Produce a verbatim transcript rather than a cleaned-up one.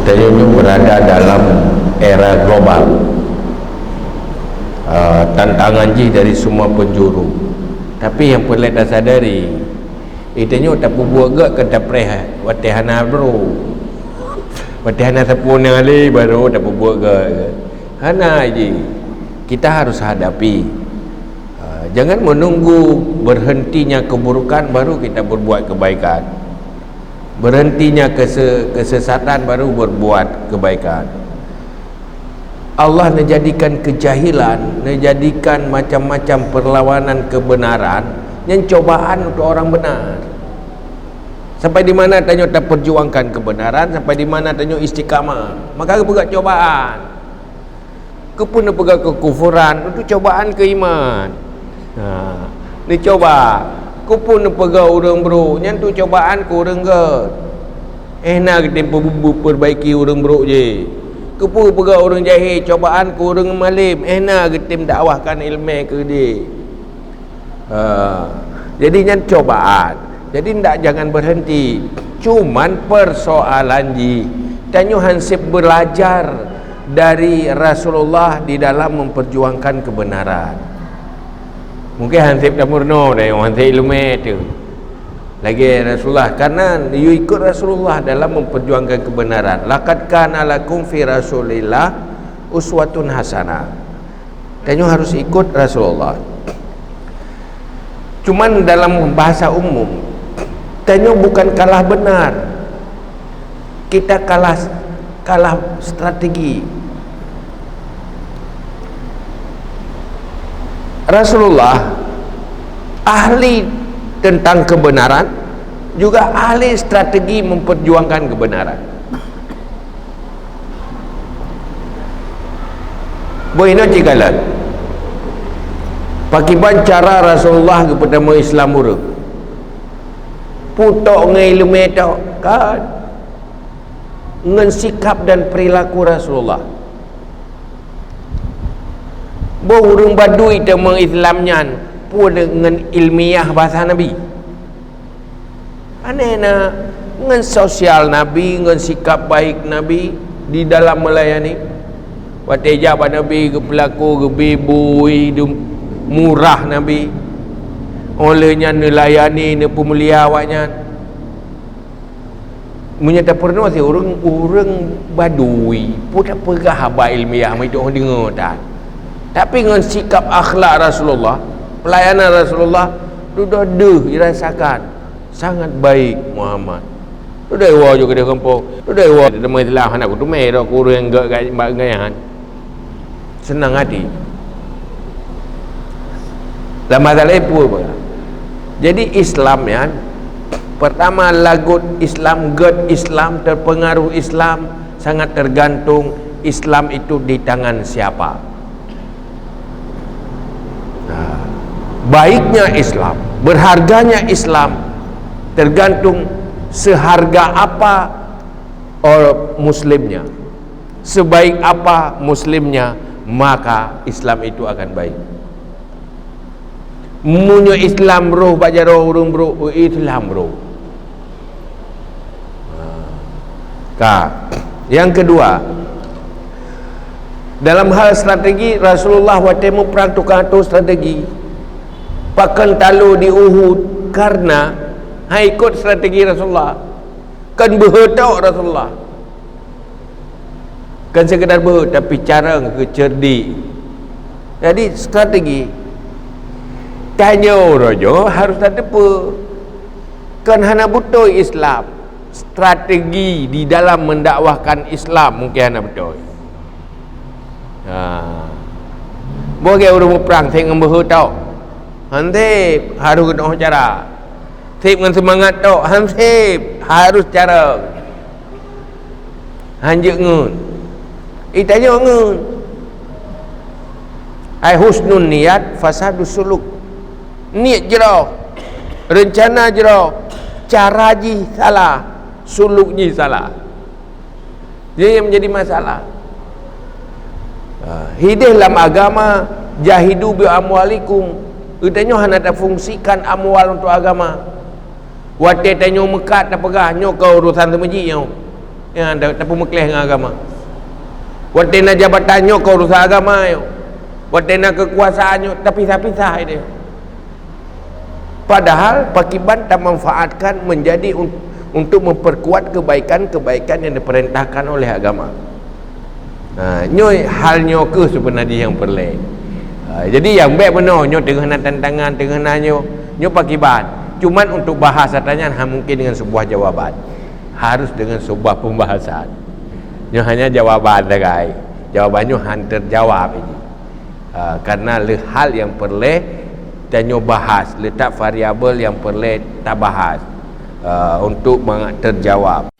Tanyoe nyoe berada dalam era global. Ah, tantangan jih dari semua penjuru. Tapi nyang peureulée tasadari, eh, tanyoe tapeubuet gét keu tapreh watée hana brôk. Watée hana sapeue na lé baru tapeubuet gét. Hana jih. Kita harus hadapi. Ah, jangan menunggu berhentinya keburukan baru kita berbuat kebaikan. Berhentinya kese-, kesesatan baru berbuat kebaikan. Allah menjadikan kejahilan, menjadikan macam-macam perlawanan kebenaran nyan cobaan untuk orang benar. Sampai di mana tanyoe taperjuangkan kebenaran, sampai di mana tanyoe istiqamah, maka geupeugah cobaan. Keupeue neupeugah kekufuran, itu cobaan keu iman. Ha, neucoba. Keupeue neupeugah ureuëng brôk, nyan tu cobaan keu ureuëng gét. Eh na geutem perbaiki ureuëng brôk jih. Keupeue peugah ureuëng jahé, cobaan keu ureuëng malém. Eh na geutem dakwahkan iéleumé keu jih. Ha, jadi nyan cobaan. Jadi ndak, jangan berhenti. Cuman persoalan jih, tanyoe han sép belajar dari Rasulullah di dalam memperjuangkan kebenaran. Mungkin han sép tameurunoe, han sép iéleumé teuh lagée Rasulullah, karena yue ikut Rasulullah dalam memperjuangkan kebenaran. Laqad kana lakum fi Rasulillah uswatun hasanah. Tanyoe harus ikut Rasulullah. Cuman dalam bahasa umum, tanyoe bukan kalah benar. Kita kalah, kalah strategi. Rasulullah ahli tentang kebenaran, juga ahli strategi memperjuangkan kebenaran. Boh inoe cit kalon. Pakiban cara Rasulullah geupeutamong Islam ureuëng? Putok ngon iéleumé tok, kan? Ngon sikap dan perilaku Rasulullah. Boh ureuëng badui tamong Islam nyan, peue ngon ilmiah bahasa Nabi. Aneh na, ngon sosial Nabi, ngon sikap baik Nabi di dalam melayani. Watée jak bak Nabi, geupeulaku, geubri bui, murah Nabi. Óh lheueh nyan neulayani, neupeumulia awaknyan. Meunyoe tapeurunoe si ureuëng, ureuëng badui, peue tapeugah haba ilmiah meuidoh deungoe that. Tapi ngon sikap akhlak Rasulullah, pelayanan Rasulullah, dudoe deuh irasakan. Sangat baik Muhammad. Dudoe woe ju keudeh gampông. Dudoe woe teuma Islam hana kuteumé droe keu ureuëng gét gai-, bak gaya nyan. Seunang hati. Lam masalah peue pun. Jadi Islam nyan, pertama lagot Islam, gét Islam, terpengaruh Islam, sangat tergantung Islam itu di tangan siapa. Nah, baiknya Islam, berharganya Islam tergantung seharga apa orang muslimnya. Sebaik apa muslimnya, maka Islam itu akan baik. Meunyoe Islam roh bak jaroe ureuëng brôk, Islam roh. Ka. Yang kedua, dalam hal strategi, Rasulullah watée muprang tukang atur strategi. Pakon talo di Uhud, karena han ikot strategi Rasulullah. Kan beuhe tok Rasulullah. Kan sekedar beuhe, tapi cara keu cerdik. Jadi strategi. Tanyoe uroe nyoe harus tateupeue. Kan hana beutôi Islam. Strategi di dalam mendakwahkan Islam mungkin hana beutôi. Ha. Boh lagée ureuëng muprang seb ngon beuhe tok. Han seb, harus geunoh cara. Seb ngon seumangat tok, han seb, harus cara. Han jeuet ngon. Itanyoe ngon. Ai husnun niat, fasadus suluk. Niet jroh, reuncana jroh, cara jih salah, suluk jih salah. Jadi yang menjadi masalah. Ha, hideh lam agama, jahidu bi amwalikum. Geutanyoe hana tafungsikan amwal untuk agama. Watée tanyoe meukat tapeugah, nyoe ka urusan seumeujik nyoe. Ya, ta-, tapeumeukleh ngon agama. Watèe na jabatan nyoe ka urusan agama nyoe. Watèe na keukuasaan nyoe tapisah-pisah idéh. Padahal pakiban tamanfaatkan menjadi un-, untuk memperkuat kebaikan-kebaikan yang diperintahkan oleh agama. Ha, nyoe hal nyoe keuh sebenarnya yang perlu. Ha, jadi nyang bèk meunoe nyoe teungoh na tantangan, teungoh na nyoe, nyoe pakiban. Cuman untuk bahas ata nyan hana mungkin dengan sebuah jawaban. Harus dengan sebuah pembahasan. Nyoe hanya jawaban sagai. Jawaban nyoe han terjawab ini. Ha, karena le hal yang perlu tanyoe bahas, letak variabel yang perlu tabahas, ha, untuk ma-, terjawab.